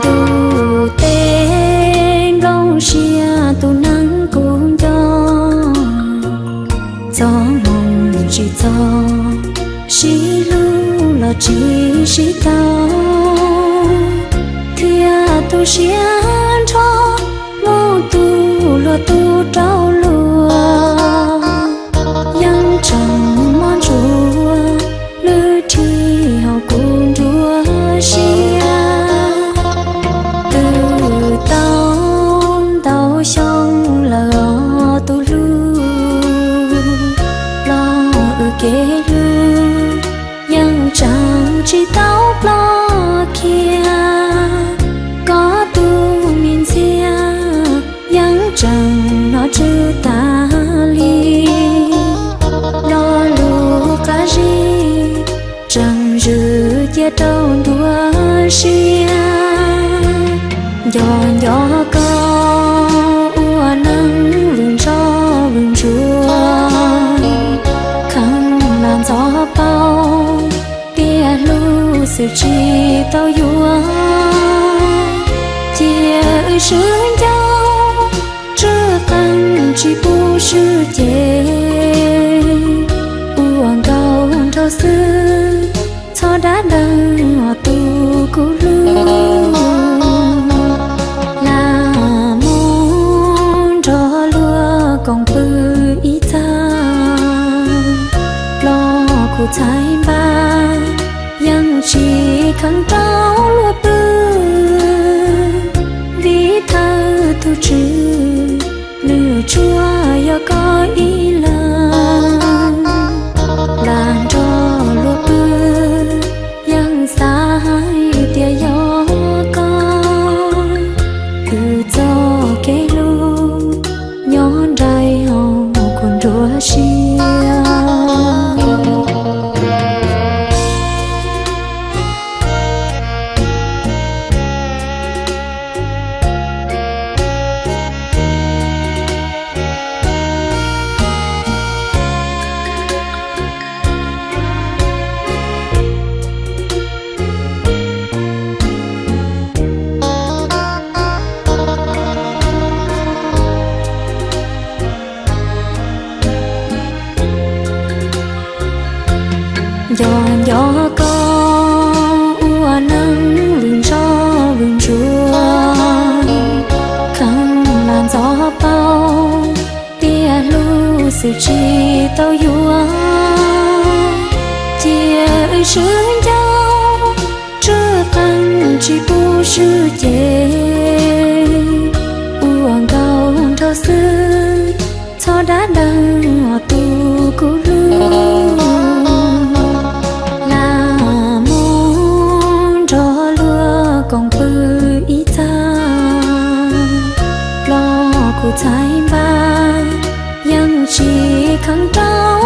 Tus teb nplooj siab tus neeg kuj nco, txoj hmoo tsis txog, sib hlub los tsis sib tau, thiab tu siab nrho mus tu luag tu rau luag. Yeej tseem mob ntsuag lwm thib hauv kuv nruab siab. Twb tau ntau xyoo lawm os tus hlub, los wb kev hlub yeej tseem tsis tau ploj kiag. Koj tus me ntxhiab yeej tseem hnov tswv tas li, lo lus qab zib tseem zwm cia rau nruab siab. Nco nco koj ua neeg vwm ntsoj vwm ntsuag, kheev lam ntxov paub tias hlub xwm tsis tau yuav. Cia wb swb ncauj tsw qeej tsis pub swb ces, ua nkauj nraug xwb txhob dab deev os tus kuv hlub. Lam mus nrog luag koom pw ib txhis, los kuv txhais npaj yeej tsis kheev rau luag pw, vim thawj tus tswv nws tsuas yog koj ib leeg. Lam nrog luag pw yeej xav hais tias yog koj, wb txoj kev hlub nyob nraim hauv kuv nruab siab. Nco nco koj ua neeg vwm ntsoj vwm ntsuag, kheev lam ntxov paub tias hlub xwm tsis tau yuav. Cia wb swb ncauj tsw qeej tsis pub swb ces, ua nkauj nraug xwb txhob dab deev os tus kuv hlub. Lam mus nrog luag koom pw ib txhis, los kuv txhais npaj yeej tsis kheev rau